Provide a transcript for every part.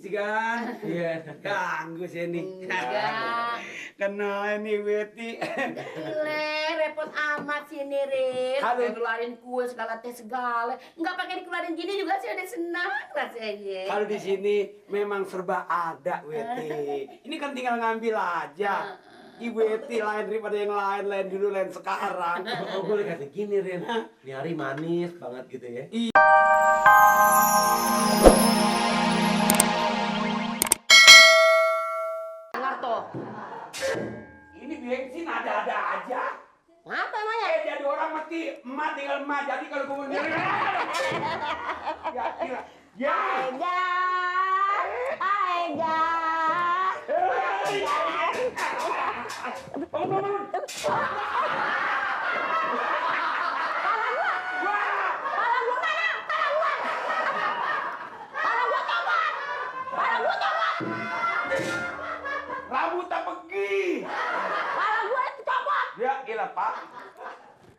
Sigan. Iya. Ganggu sini. Kena ini Weti. Repot amat sih nih, Rin. Aduh. Ngeluarin kue segala teh segala. Nggak pakai dikeluarin gini juga sih udah senang rasanya. Kalau di sini memang serba ada, Weti. Ini kan tinggal ngambil aja. Ibu Weti lain daripada yang lain dulu, lain sekarang. Oh, boleh kata gini, Rin. Ini hari manis banget gitu ya. Dengar tuh. Ini bensin ada-ada aja. Ngapa emangnya? Jadi orang mesti emak tinggal emak. Jadi kalau gue mau ya, gila. Ya. Aiga. Bangun. Rambut tak pergi. Kepala gue dicopot. Ya, gila Pak.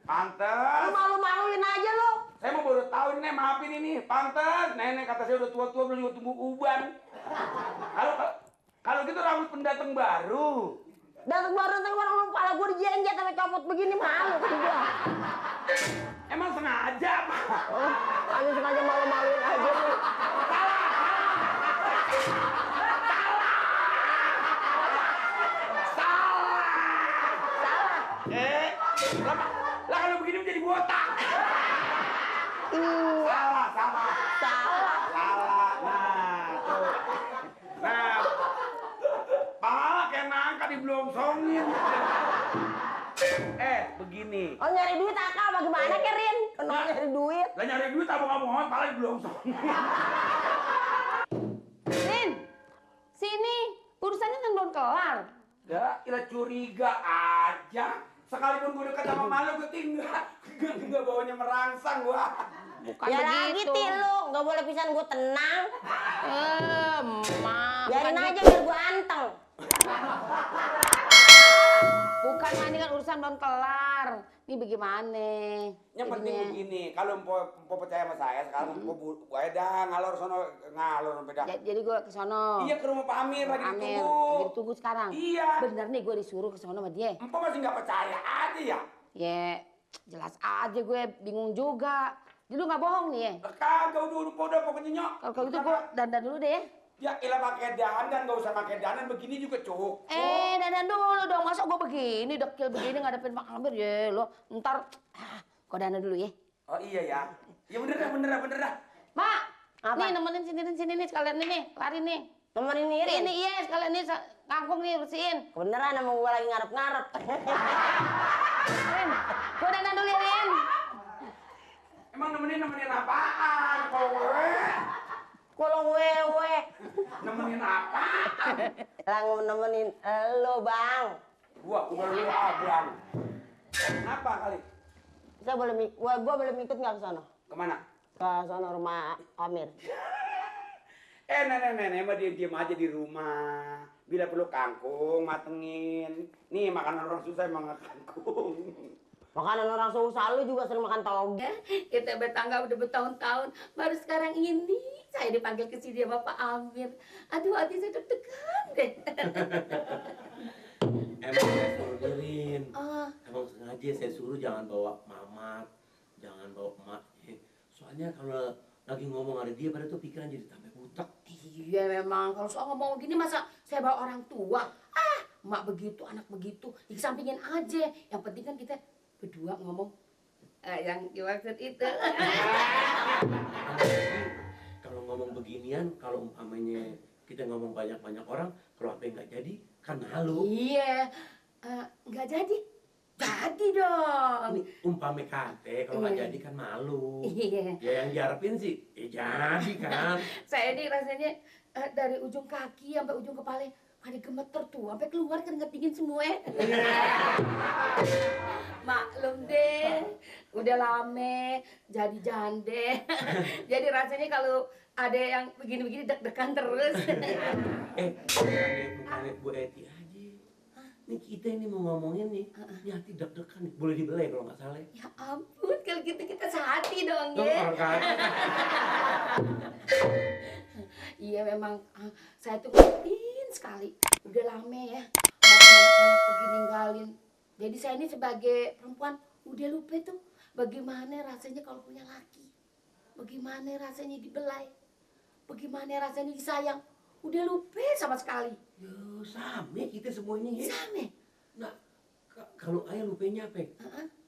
Pantes. Lu malu-maluin aja lu. Saya mau baru tahu ini, maafin ini. Pantes. Nenek kata saya udah tua-tua belum juga tumbuh uban. Kalau gitu rambut pendatang baru. Datang baru orang kepala gue dijenjet sampai copot begini malu kan gua. Emang sengaja, Pak? Oh, aja sengaja malu-maluin aja lu. Salah. Lah kalau begini menjadi botak. Salah. Nah, pala kayak nangka diblongsongin. Begini. Oh nyari duit akal bagaimana Kerin? Kenapa nyari duit? Lah nyari duit abang-abang pala diblongsongin. Rin, sini urusannya kan belum kelar. Ya, kira curiga aja. Sekalipun gue dekat sama malu, gue tinggal bawanya merangsang gua. Bukan Ya begitu. lagi ti lu, nggak boleh pisan gue tenang. Biarin bukan aja gitu. biar gue anteng. Bukan mah, ini kan urusan belum kelar. Ini bagaimana? Yang penting jadinya? begini, kalau empok percaya sama saya sekarang empok gue dah ngalor sono ngalor beda. Jadi gue ke sono. Iya ke rumah Pak Amir lagi Amir, ditunggu. lagi ditunggu sekarang. Iya. Bener nih gue disuruh ke sono sama dia. Empok masih nggak percaya aja ya. Ya, jelas aja gue bingung juga. Jadi lu nggak bohong nih ya? Kagak udah pokoknya nyok. Kalau gitu gue dandan dulu deh ya. Ya ilah pakai dandan, nggak usah pakai dandan begini juga cukup. Dandan dulu dong, masa gue begini, dekil begini ngadepin Pak Amir ya lo. Ntar, gue dandan dulu ya. Oh iya ya. Ya bener dah. Mak, Apa? nih nemenin sini nih sekalian nih, lari nih. Temenin Nirin. Ini iya sekalian nih kangkung nih bersihin. Beneran emang gue lagi ngarep-ngarep. Rin, gue dandan dulu ya Rin. Emang nemenin apaan? Kalau wewe. Nemenin apaan? Lang nemenin lo bang. Gua lu abang. Kenapa kali? Saya gua boleh ikut nggak ke sana? Kemana? Ke sana rumah Amir. Nenek mah diem aja di rumah. Bila perlu kangkung, matengin. Nih makanan orang susah emang kangkung. Makanan orang susah lu juga sering makan toge. Kita bertangga udah bertahun-tahun, baru sekarang ini saya dipanggil ke sini sama Pak Amir. Aduh, hati saya deg-degan deh. Emang saya suruh Nirin. Ah. Emang sengaja saya suruh jangan bawa mamat, jangan bawa emak. Soalnya kalau lagi ngomong ada dia pada tuh pikiran jadi tambah butek. Iya memang, kalau soal ngomong gini masa saya bawa orang tua? Emak begitu, anak begitu, dikesampingin aja. Yang penting kan kita berdua ngomong yang dimaksud itu. Kalau ngomong beginian, kalau umpamanya kita ngomong banyak-banyak orang, kalau apa yang nggak jadi, kan malu. Iya, nggak jadi. Jadi dong. Ini umpamanya kate, kalau nggak Iya. jadi kan malu. Iya. Ya yang diharapin sih, jadi kan. Saya ini rasanya dari ujung kaki sampai ujung kepala pada gemeter tuh, sampai keluar keringet dingin semua. Maklum deh, udah lame, jadi jande. Jadi rasanya kalau ada yang begini-begini deg-degan terus. Bukannya Bu Eti aja. Nih kita ini mau ngomongin nih, ini hati deg-degan nih. Boleh dibelai kalau nggak salah. Ya ampun, kalau gitu kita sehati dong Tuh, ya. orang kaya. Iya ya memang saya tuh prihatin sekali. Udah lama ya anak-anak pergi ninggalin. Jadi saya ini sebagai perempuan udah lupa tuh bagaimana rasanya kalau punya laki. Bagaimana rasanya dibelai. Bagaimana rasanya disayang. Udah lupa sama sekali. Yo, sama kita semuanya ya. Sama. Nah, kalau ayah lupanya apa?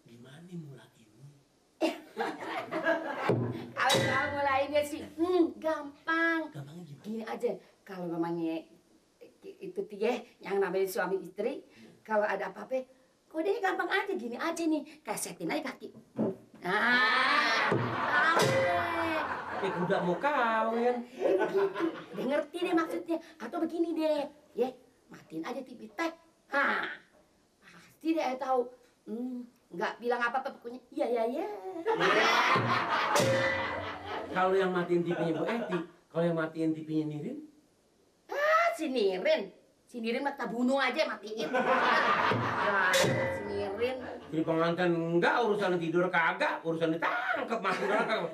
Gimana mulainya? Kalau mulainya sih gampang. Gampangnya gimana? Gini aja, kalau mamanya itu dia yang namanya suami istri, kalau ada apa-apa, kodenya gampang aja, gini aja nih, kesetin aja kaki. Nah, Udah mau kawin. udah ngerti deh maksudnya. Atau begini deh, ya, matiin aja TV tek. Pasti deh tahu. Nggak bilang apa-apa pokoknya. Iya. Kalau yang matiin TV-nya Bu Eti, kalau yang matiin TV-nya Nirin? Si Nirin mata bunuh aja matiin. Si Nirin. Jadi pengantin enggak, urusan tidur kagak, urusan ditangkap masuk neraka.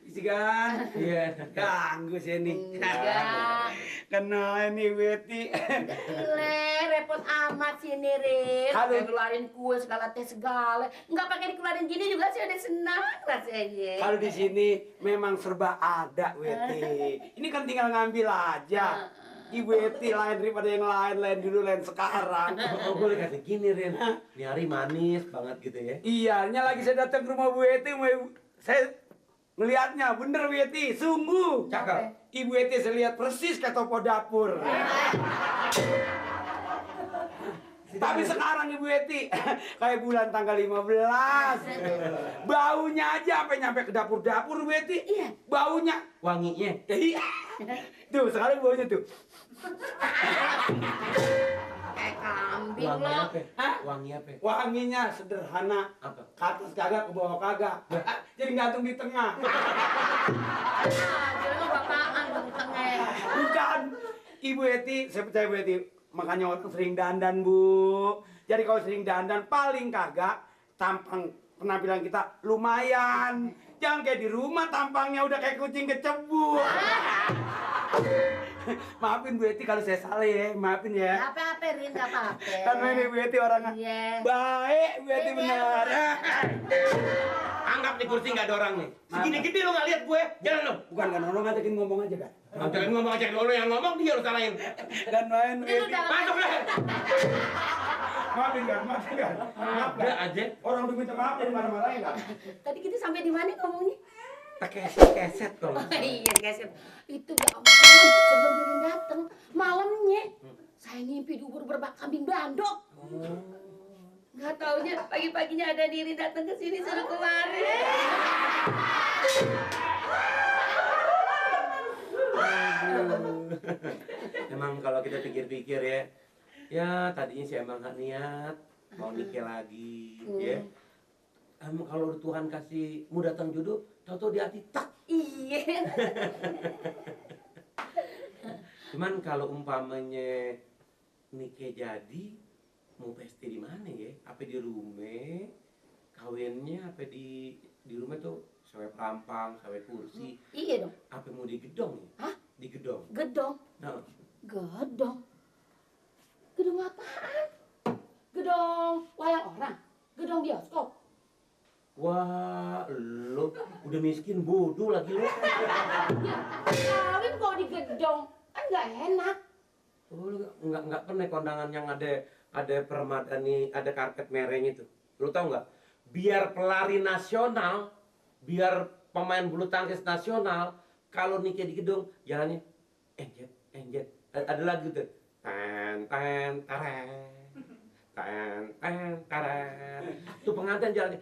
Isi kan? Iya. Ganggu sih ini. Enggak. Kena ini Weti. Gile, repot amat si Nirin. Halo. Kayak keluarin kue segala teh segala. Enggak pakai dikeluarin gini juga sih udah senang rasanya. Kalau di sini memang serba ada Weti. Ini kan tinggal ngambil aja. Ibu Weti lain daripada yang lain dulu, lain sekarang. Oh, boleh kata gini, Rin. Ini hari manis banget gitu ya. Iya, lagi saya datang ke rumah Bu Weti, saya ngelihatnya bener Weti, sungguh. Cakep. Ibu Weti saya lihat persis kayak topo dapur. Tapi sekarang Ibu Weti kayak bulan tanggal 15. Baunya aja sampai nyampe ke dapur-dapur Bu Weti. Iya. Baunya. Wanginya. Iya. Tuh, sekarang baunya tuh. Kayak kambing Wangi lo. apa? Hah? Wangi apa? Wanginya sederhana. Apa? Ke atas kagak, ke bawah kagak. Jadi gantung di tengah. Jadi lo bapaan dong di tengah. Bukan. Ibu Eti, saya percaya Bu Eti. Makanya orang sering dandan, Bu. Jadi kalau sering dandan, paling kagak tampang penampilan kita lumayan. Jangan kayak di rumah tampangnya udah kayak kucing kecebur. Maafin Bu Eti kalau saya salah ya, maafin ya. Gak apa-apa, Rin, gak apa-apa. Karena ini Bu Eti orangnya Iya. baik, Bu Eti benar. Anggap di kursi nggak ada orang nih. Segini gede lo nggak lihat gue. Jalan lo. Bukan kan orang ngajakin ngomong aja kan. Jangan ngomong aja lo yang ngomong dia lo salahin. Dan main Bu Itu Eti. dalam Masuk lah. Maafin kan, maafin kan. Maaf Udah kan. aja. Orang udah minta maaf jadi marah-marahin kan. Tadi kita sampai di mana ngomongnya? Keset kalau. Iya guys, itu ya ampun sebelum Nirin datang malamnya saya ngimpi dubur berbak kambing bandok. Nggak taunya pagi-paginya ada Nirin datang ke sini suruh kemari. Emang kalau kita pikir-pikir ya tadinya sih emang nggak niat mau nikah lagi, ya. Emang kalau Tuhan kasih mau datang jodoh, tahu-tahu di hati tak. Iya. Cuman kalau umpamanya nikah jadi, mau pesta di mana ya? Apa di rumah? Kawinnya apa di rumah tuh? Sewa perampang, sewa kursi. Iya dong. Apa mau di gedong ya? Hah? Di gedong. Gedong. Nah, Gedong. Gedong apaan? Gedong wayang orang. Gedong bioskop. wah, lo udah miskin bodoh lagi lo. Ya, kawin kok di gedong. Kan nggak enak. Oh, lu nggak pernah kondangan yang ada permadani, ada karpet merahnya itu. Lu tahu nggak? Biar pelari nasional, biar pemain bulu tangkis nasional, kalau nikah di gedung jalannya enjet. Ada lagu tuh. Tan tan taren. Tan tan taren. Tuh pengantin jalannya.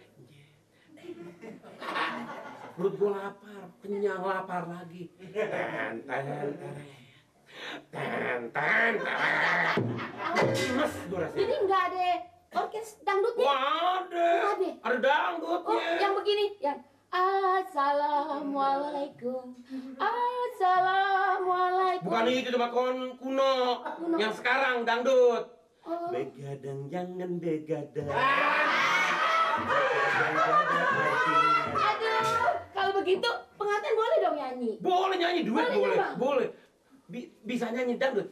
Perut gua lapar, kenyang lapar lagi. Tan tan taren. Tan tan taren. Mas gua rasanya. Jadi nggak ada orkes dangdutnya? Wah, ada dangdutnya. Oh, yang begini, yang Assalamualaikum, Assalamualaikum. Bukan itu cuma kuno. Kuno. Yang sekarang dangdut. Oh. Begadang jangan begadang. Aduh, kalau begitu pengantin boleh dong nyanyi. Boleh nyanyi duet, Boleh, boleh. Bang. Boleh. bisa nyanyi dangdut.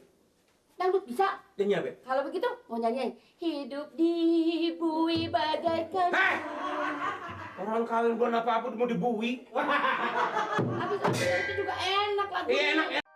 Dangdut bisa. Nyanyi apa? Kalau begitu mau nyanyi hidup di bui bagaikan. Hei! Orang kawin belum apa-apa mau dibui. Habis itu juga enak lagunya. Iya enak ya.